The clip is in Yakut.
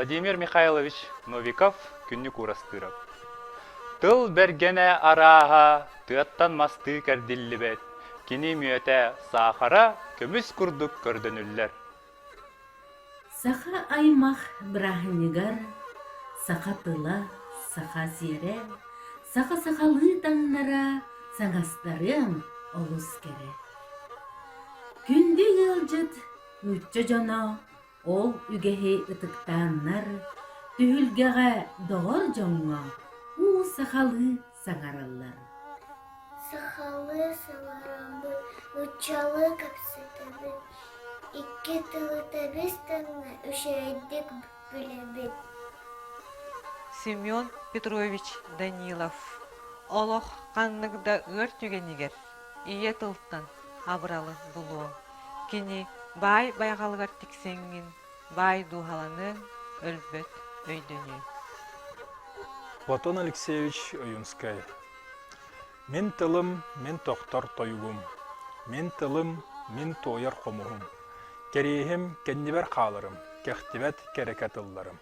Владимир Михайлович Новиков Күннүк Уурастыырап. Тыл бэргэнэ арааһа тыаттан мастыы кэрдиллибэт, кини мүөтэ саахара көмүс курдук көрдөнүллэр. Саха аймах бырааһынньыгар саха тыла, саха сиэрэ, саха сахалыы таҥнара саҥастарыам олус кэрэ. Күндү ыалдьыт нуучча дьоно ол үгэһи ытыктааннар, түһүлгэҕэ доҕор дьоҥҥо уу сахалыы саҥараллар. Сахалыы саҥарабыт, нууччалыы кэпсэтэбит, икки тылы тэбис-тэҥҥэ үчүгэйдик билэбит. Семен Петрович Данилов олох ханнык да ыар түгэнигэр ийэ тылтан абыралы булуоҥ. Кини баай байҕалыгар тиксэҥҥин баай дууһаланыаҥ, өлбөт өйдөнүөҥ. Платон Алексеевич Ойунскай Мин тылым, мин тохтор тойугум, Мин тылым, мин туойар хомуһум, Кэриэһим, кэннибэр хааларым, Кэхтибэт кэрэкэ тылларым.